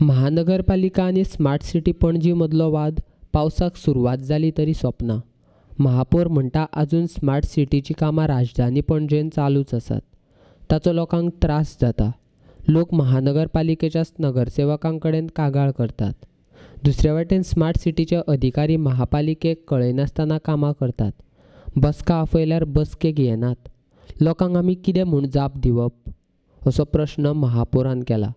महानगरपालिका आनी smart city Panaji मदलो वाद पावसाक सुरवात जाली तरी सोंपना. महापौर म्हणटा आजून स्मार्ट सिटीचीं कामां राजधानी पणजेन चालूच आसात. ताचो लोकांक त्रास जाता. लोक महानगरपालिकेच्या नगरसेवकां कडेन कागाळ करतात. दुसरे वटेन स्मार्ट सिटीचे अधिकारी महापालिकेक कळयनासतना कामां करतात. बसका आपयल्यार बसकेक येनात. लोकांक आमी कितें म्हूण जाप दिवप असो प्रश्न महापौरान केला.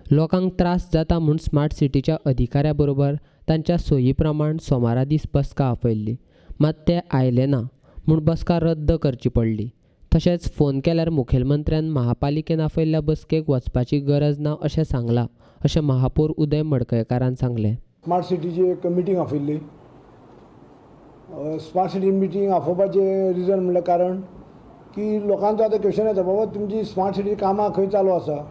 लोकांक त्रास जाता म्हूण स्मार्ट सिटीच्या अधिकाऱ्या बरोबर तांच्या सोयी प्रमाण सोमारा दीस बसका आपयल्ली, मात ते आयले ना म्हूण बसका रद्द करची पडली. तशेंच फोन केल्यार मुखेलमंत्र्यान महापालिकेन आपयल्ल्या बसकेक वचपाची गरज ना अशें सांगलां अशें महापौर उदय मडकयकारान सांगलें. स्मार्ट सिटीची एक मिटींग आपयल्ली. स्मार्ट सिटी मिटींग आपोवपाचें रिजन म्हणल्यार कारण की लोकांचो आतां क्वेशन येता, बाबा तुमची स्मार्ट सिटी कामां खंय चालू आसा.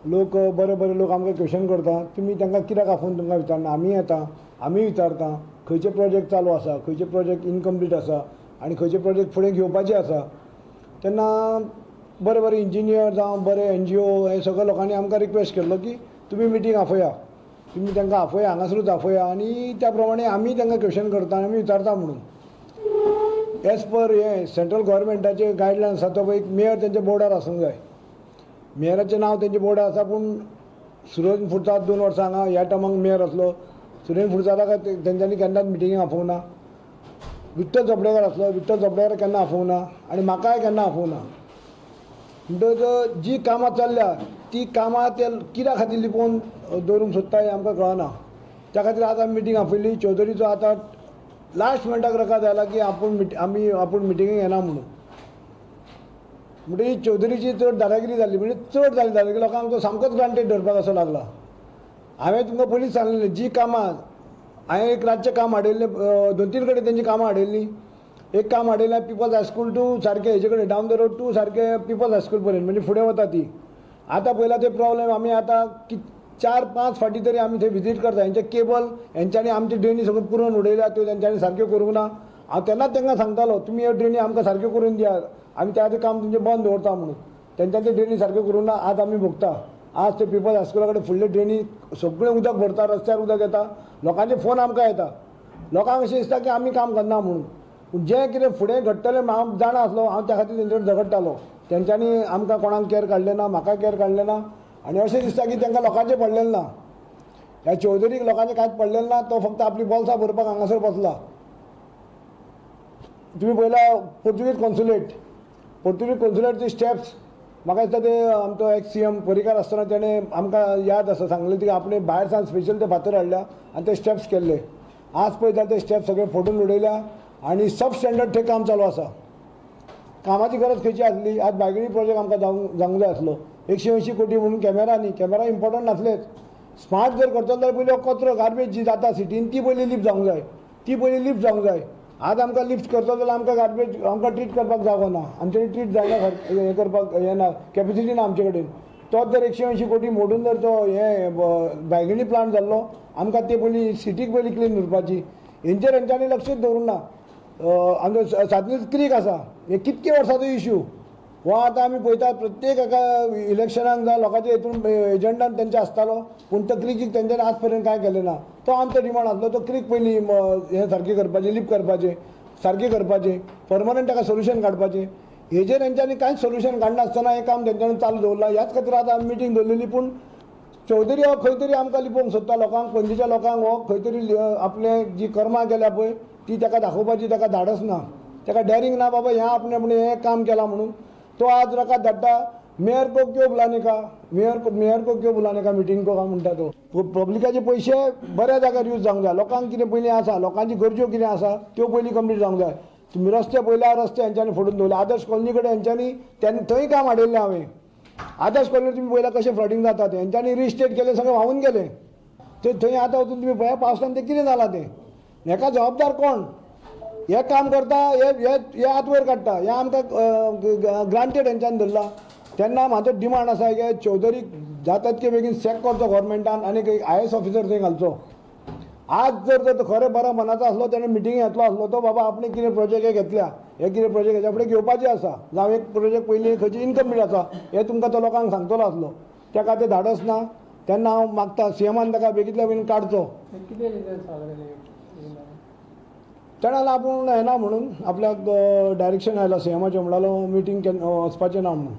लोक बरे बरे लोक आमकां क्वेशन करता, तुमी तांकां कित्याक आपोवन तुमकां विचारना. आमी येता, आमी विचारता खंयचे प्रोजेक्ट चालू आसा, खंयचे प्रोजेक्ट इनकम्प्लीट आसा आनी खंयचे प्रोजेक्ट फुडें घेवपाचे आसा. तेन्ना बरे बरे इंजिनियर जावं बरे एनजीओ हे सगळे लोकांनी आमकां रिक्वेस्ट केल्लो की तुमी मिटींग आफया, तुमी तांकां आफया, हांगासरूच आफया आनी त्या प्रमाणे आमी तांकां क्वेशन करता आनी आमी विचारता म्हणून. एज पर हें सेंट्रल गव्हर्मेंटाचे गायडलायन आसा, तो एक मेयर तेंच्या बोर्डार आसूंक जाय. मेयराचें नांव तेंच्या बोर्डार आसा, पूण सुरेन फुडतात 2 वर्सां हांगा ह्या टर्माक मेयर आसलो. सुरेन फुडताक तेंच्यांनी केन्नाच मिटिंगेक आपोवंक ना. विठ्ठल चोपडेकार आसलो, विठ्ठल चोपडेकार केन्ना आपोवंक ना आनी म्हाकाय केन्ना आपोवंक ना. म्हणटकच जी कामां चल्ल्या ती कामां ते कित्या खातीर लिपोवन दवरूंक सोदता हें आमकां कळना. त्या खातीर आतां आमी मिटींग आपयली. चौधरीचो आतां लास्ट मिनटाक रकाद आयला की आपूण आमी आपूण मिटिंगेक येना म्हणून. म्हणटकीर चौधरीची चड दादागिरी जाली, म्हणजे चड जाली दादागिरी, लोकांक तो सामकोच ग्रांटेड धरपाक असो लागला. हांवें तुमकां पयलींच सांगलें, जी कामां हांवें एक रातचें काम हाडिल्लें, 2-3 कडेन तेंची कामां हाडिल्लीं. एक काम हाडिल्लें पिपल्स हायस्कूल टू सारकें हेजे कडेन डावन the road to सारकें पिपल्स हायस्कूल पर्यंत, म्हणजे फुडें वता ती. आतां पळयला ते प्रॉब्लेम आमी आतां 4-5 फावटी तरी आमी थंय विजीट करता. हेंचे केबल हेंच्यांनी आमची ड्रेनी सगळ्यो पुरोवन उडयल्या, त्यो तेंच्यांनी सारक्यो करूंक ना. हांव तेन्नाच तांकां सांगतालो तुमी ह्यो ड्रेनी आमकां सारक्यो करून दिया, आमी त्या खातीर काम तुमचें बंद दवरता म्हणून. तेंच्यांनी त्यो ड्रेनी सारक्यो करूंक ना. आज आमी भोगता. आज ते पिपल्स हायस्कुला कडेन फुडले ड्रेनी सगळें उदक भरता, रस्त्यार उदक येता, लोकांचे फोन आमकां येता. लोकांक अशें दिसता की आमी काम करना म्हणून. पूण जें कितें फुडें घडटलें हांव जाणा आसलो, हांव त्या खातीर तेंचे कडेन झगडटालो. तेंच्यांनी आमकां कोणाक केअर काडलें ना, म्हाका केअर काडलें ना आनी अशें दिसता की तांकां लोकांचें पडलेलें ना. ह्या चौधरीक लोकांचें कांयच पडलेलें ना, तो फक्त आपली बोल्सां भरपाक हांगासर बसला. तुमी पळयला पोर्तुगीज कॉन्सुलेट, पोर्तुगीज कॉन्सुलेटचे स्टेप्स म्हाका दिसता ते आमचो एक्स सीएम पर्रीकार आसतना तेणें आमकां याद आसा सांगलें की आपणें भायर सावन स्पेशल ते फातर हाडल्या आनी ते स्टेप्स केल्ले. आज पळयता जाल्यार ते स्टेप्स सगळे फोडून उडयल्या आनी सब स्टँडर्ड थंय काम चालू आसा. कामाची गरज खंयची आसली? आज बायगिणी प्रोजेक्ट आमकां जावंक जाय आसलो. 180 कोटी म्हणून कॅमेरा न्ही, कॅमेरा इम्पॉर्टंट नासलेच. स्मार्ट जर करतलो जाल्यार पयलीं कचरो गार्बेज जी जाता सिटीन ती पयलीं लिफ्ट जावंक जाय, ती पयलीं लिफ्ट जावंक जाय. आज आमकां लिफ्ट करतलो जाल्यार आमकां गार्बेज आमकां ट्रीट करपाक जागो ना, आमचे कडेन ट्रीट जायना, हें करपाक हें ना, कॅपेसिटी ना आमचे कडेन. तोच जर 180 कोटी मोडून जर तो हें बायगिणी प्लांट जाल्लो, आमकां ते पयलीं सिटीक पयलीं क्लीन उरपाची. हेंचेर हेंच्यांनी लक्षूच दवरूंक ना. आमचो सातनीज क्रीक आसा, हे कितके वर्सांचो इशू हो आतां आमी पळयतात. प्रत्येक एका इलेक्शनाक जावं लोकांच्या हितून एजंडान तेंचे आसतालो, पूण तो क्रिकीक तेंच्यांनी आज पर्यंत कांय केलें ना. तो आमचो डिमांड आसलो, तो क्रीक पयलीं हें सारकें करपाचें, लिफ्ट करपाचें, सारकें करपाचें, परमनंट ताका सोल्युशन काडपाचें. हेजेर तेंच्यांनी कांयच सोल्युशन काडनासतना हें काम तेंच्यांनी चालू दवरलां. ह्याच खातीर आतां आमी मिटींग दवरलेली. पूण चौधरी हो खंय तरी आमकां लिपोवंक सोदता, लोकांक, पणजेच्या लोकांक हो खंय तरी आपले जी कर्मां केल्या पळय ती ताका दाखोवपाची ताका धाडस ना, ताका डॅरिंग ना बाबा ह्या आपणें आपणें हें काम केलां म्हणून. तो आज रकाद धाडटा मेयर को क्यों बुलाने का, मेयर को क्यों बुलाने का मिटींग को म्हणटा तो. पब्लिकाचे पयशे बऱ्या जाग्यार यूज जावंक जाय. लोकांक कितें पयलीं आसा, लोकांची गरज्यो कितें आसा त्यो पयलीं कंप्लीट जावंक जाय. तुमी रस्ते पळयल्या, रस्ते हेंच्यांनी फोडून दवरले. आदर्श कॉलनी कडेन हेंच्यांनी तेन्ना थंय काम हाडिल्लें हांवें. आदर्श कॉलनी तुमी पळयला कशें फ्लडिंग जाता तें, हेंच्यांनी रिस्टेट केलें, सगळें व्हांवून गेलें. थंय थंय आतां वचून तुमी पळया पावसान तें कितें जालां तें. हेका जबाबदार कोण? हे काम करता, हे हे हात वयर काडटा, हे आमकां ग्रांटेड हेंच्यांनी धरला. तेन्ना म्हाजो डिमांड आसा की चौधरीक जाता तितके बेगीन सॅक करचो गव्हर्मेंटान आनी एक आयएएस ऑफिसर थंय घालचो. आज जर तर खरें बरो मनाचो आसलो, तेणें मिटिंगे येतलो आसलो तो बाबा आपणें कितें प्रोजेक्ट हे घेतल्या, हे कितें प्रोजेक्ट हेच्या फुडें घेवपाचे आसा, जावं एक प्रोजेक्ट पयलीं खंयची इनकम्प्लीट आसा, हें तुमकां तो लोकांक सांगतलो आसलो. ताका तें धाडस ना. तेन्ना हांव मागता सीएमान ताका बेगींतल्या बेगीन काडचो. कितें रिजन सांगलें? तेणें जाल्यार आपूण येना म्हणून आपल्याक डायरेक्शन आयलां सीएमाचें, म्हणटालो मिटींग केन्ना वचपाचें ना म्हणून.